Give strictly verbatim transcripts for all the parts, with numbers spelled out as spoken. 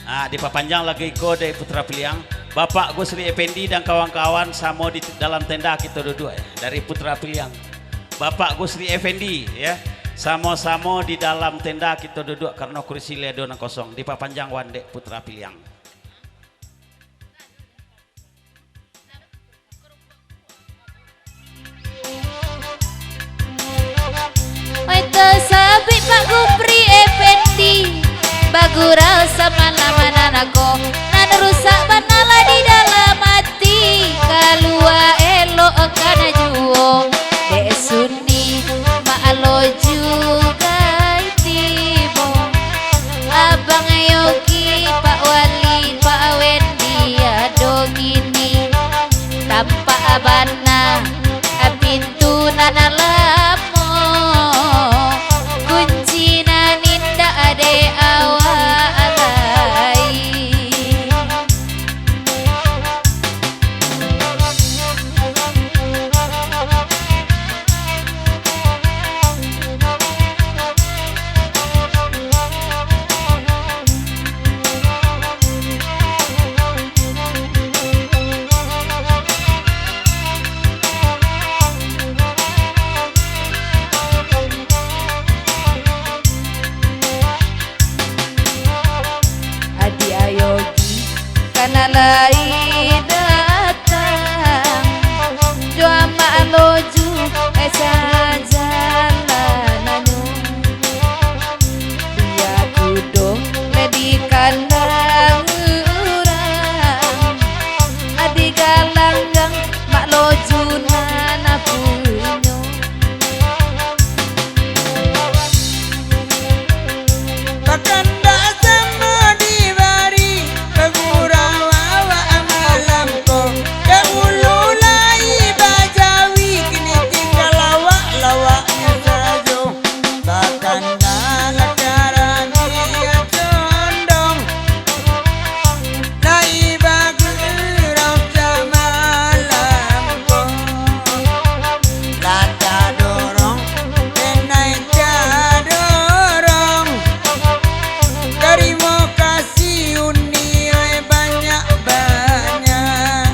Ah, dipapanjang lagu iko dari Putra Piliang. Bapak Gusri Effendi dan kawan-kawan samo di dalam tenda kito duduak, ya, dari Putra Piliang. Bapak Gusri Effendi, ya, samo-samo di dalam tenda kito duduak karano kurisi lai ado nan kosong. Dipapanjang wan dek Putra Piliang. Oi, tasabuik Pak Gusri Effendi, bagurau samalam nan ko, nan rusak bana lah di dalam ati, kalua elokkan juo, dek sun- ni, Mak Loju gai tibo. Abang Yogi, Pak Wali, Pak Wendi, ado kini. Tampak bana pintu nan lamo, kunci nan indak dek awak lai. Adiak Yogi kana lai datang, jo Amak Loju, eh, sajalanannyo. Bia kudo lah di kandang urang, adi galanggang Mak Loju nan punyo. Bakandak samo dibari, bagurau awak malam ko. Dahulu lai bajawi, kini tinggal lawak-lawaknyo sajo. Bakandak karami condong, lai bagurau samalam ko. Lah tadorong, denai tadorong. Tarimo kasih uni ai banyak-banyak.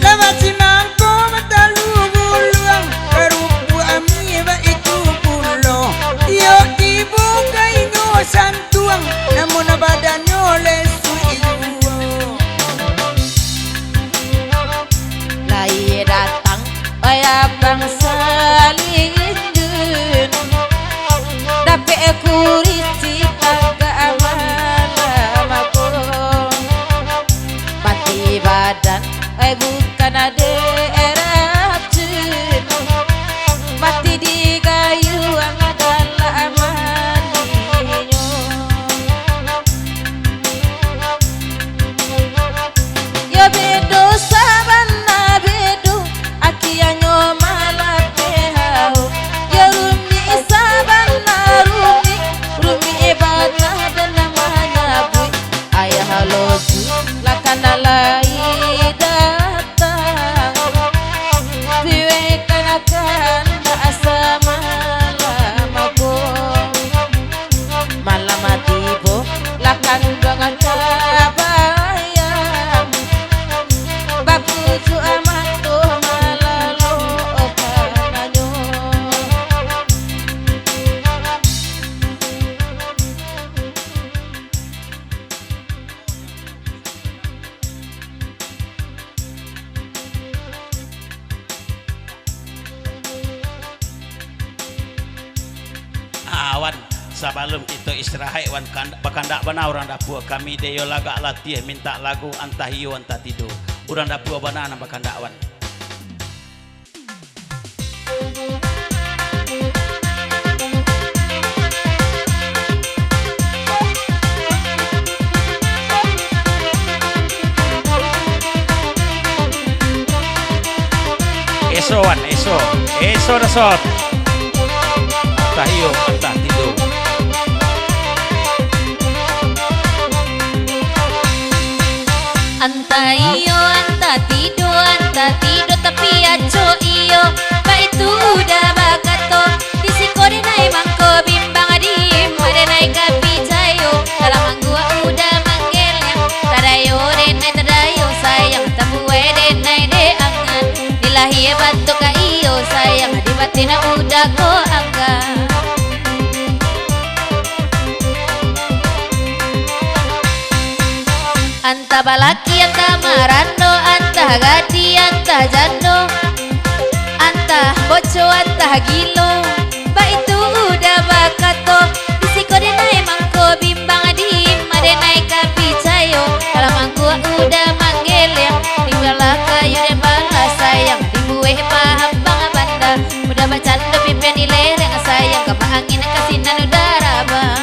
Lah bacimangko batalu buluang, karupuak ami baitu pulo. Iyo tibo ka inyo santuang, namun badannyo lesuik juo. Lai datang, oi abang salinjun, dapek kurisi tagak malam ko. Mati badan, oi bukan dek racun, mati digayuang galak maninyo. Yo bedo sabana bedo, akianyo malapeh hau. Yo rumik sabana rumik, rumik bana den manyabuik. Ayah Loju lah kana lai datang, diwekanakan dak samalam ko. Malam tibo lah kanduang tabayang, bapucuak mato malalokan anyo. Ah, wan, sabalum kito istirahat, wan, kan-, bakandak bana urang dapua. Kami dek iyo lagak latiah mintak lagu, antah iyo, antah tido. Urang dapua bana nan bakandak, wan. Eso, wan, eso. Eso dah, Sot. Antah iyo, antah tido. Antah iyo, antah tido, antah tido tapi acok iyo. Baitu dah bakato, di siko denai mangko bimbang, di ma denai ka pijai. Tina uda ko angga. Antah balaki, antah marando, antah gadih, antah jando, antah boco, antah gilo. Baitu uda bakato, di siko denai mangko bimbang, di ma denai ka picayo. Dalam angguak uda manggeleng, di balah kayu den balah sayang, dibuek pahampang banda. Uda bacando pipian di lereng sayang, ka maangin ka sinan uda rabah.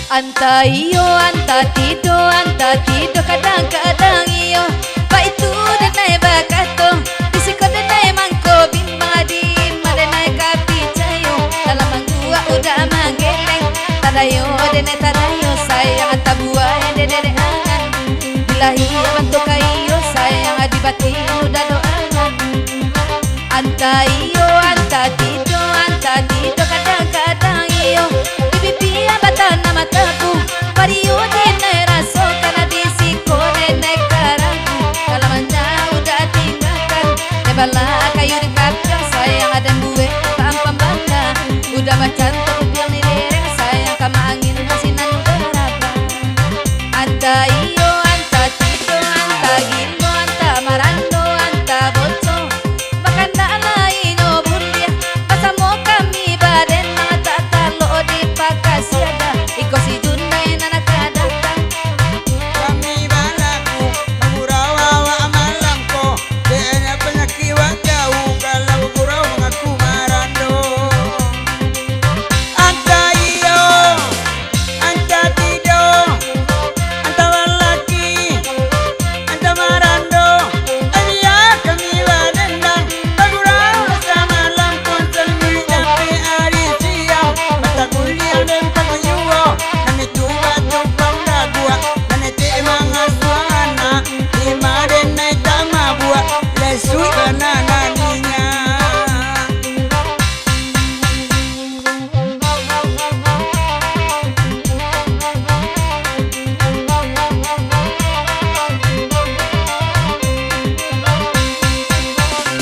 Antah iyo, antah tido, antah tido, kadang-kadang iyo. Baitu denai bakato, di siko denai mangko bimbang, di ma denai ka picayo. Dalam angguak uda manggeleng, tadayo denai tadayo sayang, antah buah dek dedek angan. Di lahia bantuak ka iyo sayang, di batin uda doangan. Antah iyo, antah tido, antah tido, kadang-kadang iyo. Di bibia batanam tabu, pariyo denai rasokan, di siko denai ka ragu. Dalam anja uda tinggakan, di balah kayu den kapiang sayang, den buek pahampang banda. Uda bacando pipian di lereng sayang, ka maangin ka sinan uda rabah. Antah iyo, antah tido, antah gilo, antah marando, antah boco. Bakandak lai nyo buliah, basamo kami badendang, tak talok di pakasiaga. Iko si Jundai nan ka datang. Kami balaku, bagurau awak malam ko, dek panyakik wak jauah, kalau bagurau mangaku marando. Antah iyo, antah tido, antah balaki, antah marando, bia kami badendang, bagurau samalam pun saluruih sampai ari siang, mata kuliah den pangayuo, nan itu batumpang daguak, nan itu mangasuah anak, di ma denai tak mabuak, lesuik bana naninya.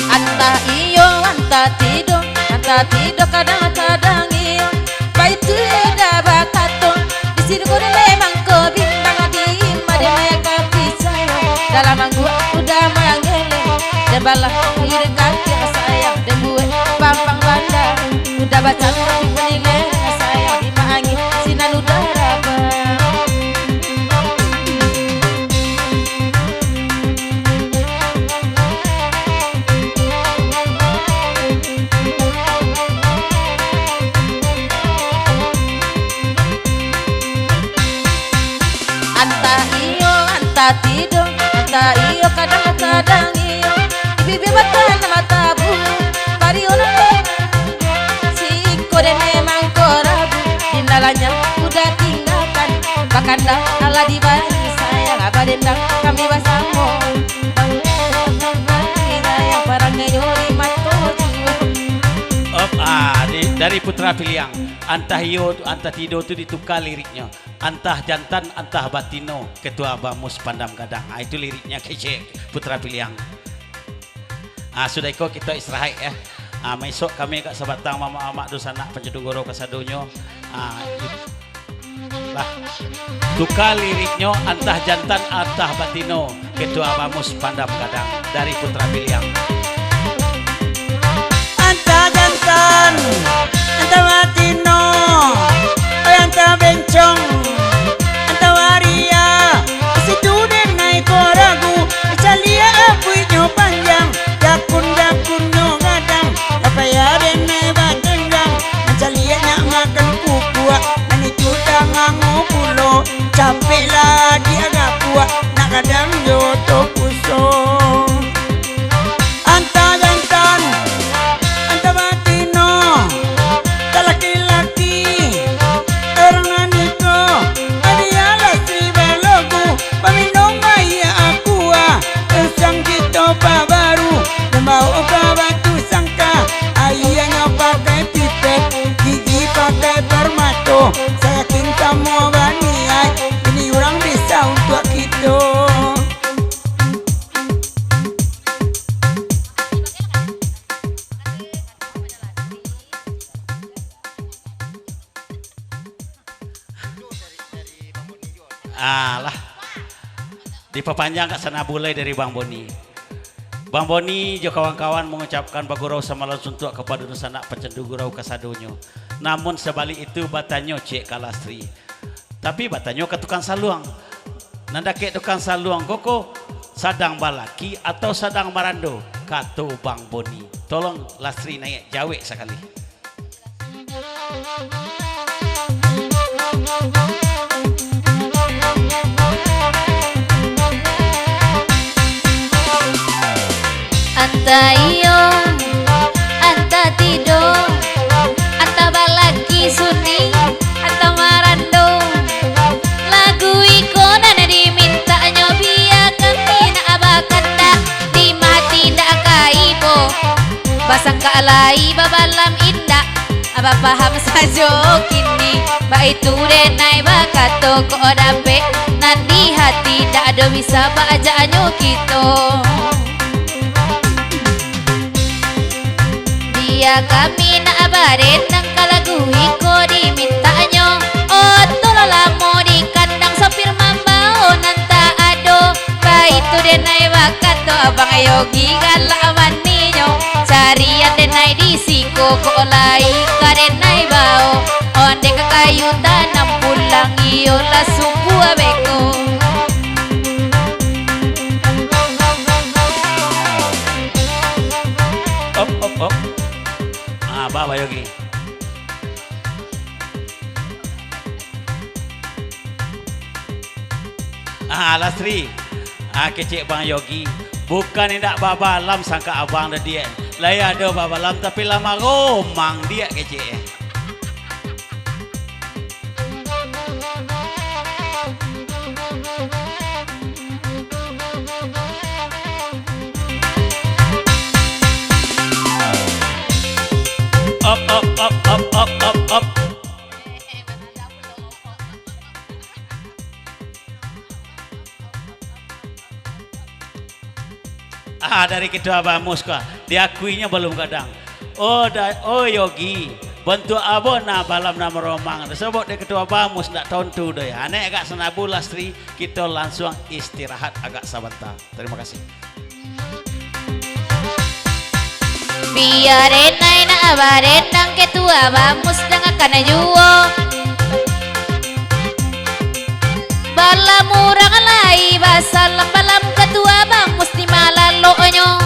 Antah iyo, antah tido, antah tido, kadang-kadang iyo. Baitu uda bakato, di siko denai mangko bimbang, di ma denai ka picayo. Dalam angguak uda manggeleng, di balah kayu den kapiang sayang, den buek pahampang banda. Uda bacando pipian di lereng sayang, di maangin ka sinan uda rabah. Antah iyo, antah tido, antah iyo, kadang-kadang iyo. Di bibia batanam tabu, pariyo nan siko denai mangko ragu. Di dalamnya uda tinggakan, bakandak alah dibayia sayang, badendang kami basamo. Sayang parangai iyo di mato juo. Op, ah, di, dari Putra Piliang. Antah iyo, antah tido tu dituka liriknyo. Antah jantan, antah batino, Ketua Bamus Pandam Gadang. Ah, itu liriknya kecek Putra Piliang. Ah, sudah iko kito istirahat, ya. Ah, maisok kami agak sabatang mamak-mamak dunsanak panjadunggoro kasadonyo. Ah, i-, lah. Tuka liriknyo, antah jantan, antah batino. Ketua Bamus Pandam Gadang dari Putra Piliang. Antah jantan, antah batino, oi antah bencong, antah waria, di situ denai ko ragu, dicaliak apuiknyo panjang, jakun-jakunnyo gadang, lah payah denai batenggang, mancaliak nak makan kukuak, nan itu tangango pulo, capeklah diagapuak, nak gadang jo oto puso. Antah jantan, antah batino, talaki-laki, urang nan iko, adialah si balogu, paminum aia aqua, usang kito pabaru, dambao ka batu sangka, aianyo pakai pipet, gigi pakai parmato, sayakin samo Alah. Dipapanjang ka Sanabulai dari Bang Boni. Bang Boni jo kawan-kawan mangucapkan bagurau samalam suntuak kapado dunsanak pacandu gurau kasadonyo. Namun sabalik itu batanyo ciek ka Lastri. Tapi batanyo ka tukang saluang. Nan dakek tukang saluang ko, ko sadang balaki atau sadang marando, kato Bang Boni. Tolong Lastri naiak jawek sakali. Antah iyo, antah tido, antah balaki suni, antah marando. Lagu iko nan dimintaknyo, bia kami nak bakandak, di mati ndak ka ibo. Basangka lai babalam indak, bapaham sajo kini. Baitu denai bakato, kok dapek nan di hati, dak ado bisa baajaknyo kito. Bia kami nak badendang, ka lagu iko dimintaknyo. Oto lo lamo di kandang, sopir mambao nan tak ado. Baitu denai bakato Abang Yogi, galak maninyo. Carian denai di siko, kok lai ka denai bao. Onde ka kayu tanam pulang, iyolah sungguah beko. Op, op, op. Ah, bah, Bang Yogi. Ah, Lastri. Ah, kecek Bang Yogi. Bukan indak babalam sangka abang dah, Diak. Lai ado babalam, tapi lah maromang, Diak, kecek. Op, op, op, op, op, op, op. Ah, dari Ketua Bamus ko, diakuinyo balum gadang. Oh, da-, oh, Yogi, bantuak apo nah balam nan maromang? Sabab dari Ketua Bamus ndak tontu doh, yo. Anek agak Sanabulai, Lastri, kito lansuang istirahat agak sabanta. Tarimo kasih. Bia denai nak badendang, Ketua Bamus dangakan juo. Balam urang lai basalam, balam Ketua Bamus di malaloknyo.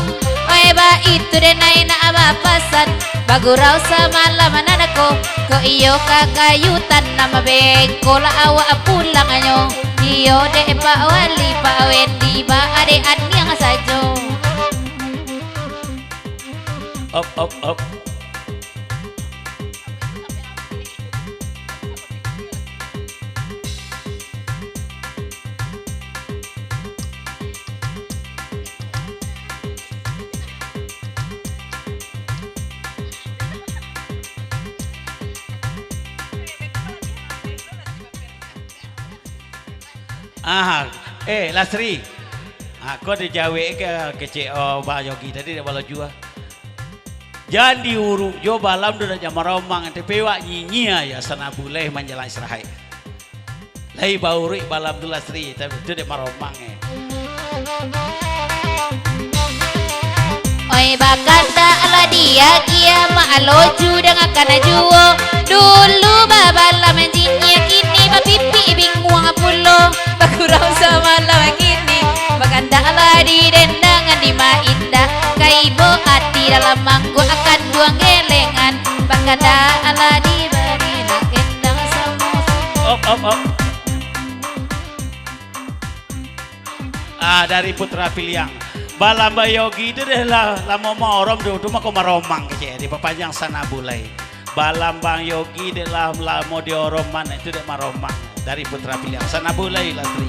Oi, baitu denai nak bapasan, bagurau samalam nan ko, kok iyo ka kayu tanam, beko lah awak pulangnyo. Iyo dek Pak Wali, Pak Wendi, ba adek aniang sajo. Op, op, op. Aha, eh, Lastri. Ah, ko dijawek ka kecek, oh, Bang Yogi tadi dak balajuah. Jan diuruk jo balam tu dak jan maromang, tapi awak nyinyia yo Sanabulai manjalang istirahat. Lai bauruik balam tu Lastri, tapi tu dek maromang, eh. Oi, bakandak lah diagiah, mak loju dangakan juo. Dulu babalam jinyia, kini bapipik binguang pulo. Bagurau samalam kini, bakandak lah didendang, di ma indak ka ibo ati, dalam mangkuak kanduang gelengan. Bakandak lah dibari nak gendang samo. Op, op, op. Ah, dari Putra Piliang. Balam Bang Yogi tu deh lah, lamo maorom tu, tu mako maromang kecek, dipapanjang Sanabulai. Balam Bang Yogi dek lah lamo dioroman, itu dek maromang. Dari Putra Piliang, Sanabulai, Lastri.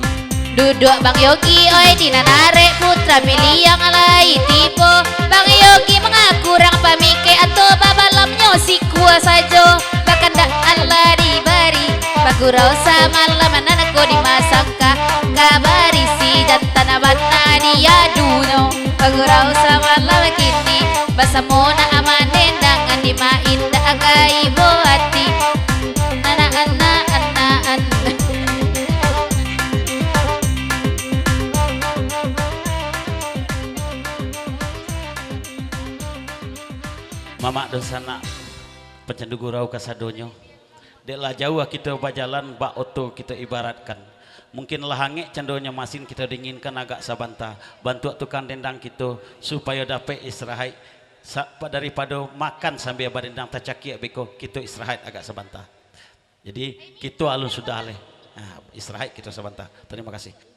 Duduak Bang Yogi, oi, di nan arek Putra Piliang lai tibo. Bang Yogi mangaku urang pamikek, atau babalamnyo sikua sajo. Bakandak alah dibari, bagurau samalam nan ko di ma sangka, ka barisi jantan bana diadunyo. Bagurau samalam kini, basamo nak mandendang, di ma indak ka ibo ati. Anak, anak, anak, anak. Mak dunsanak, pacandu gurau kasadonyo. Dek lah jauah kito bajalan, bak oto kito ibaratkan. Mungkin lah angek candonyo masin, kito dinginkan agak sabanta. Bantuak tukang dendang kito, supayo dapek istirahat. Sa-, daripado makan sambia badendang tacakiak beko, kito istirahat agak sabanta. Jadi, kito alun sudah leh. Nah, istirahat kito sabanta. Tarimo kasih.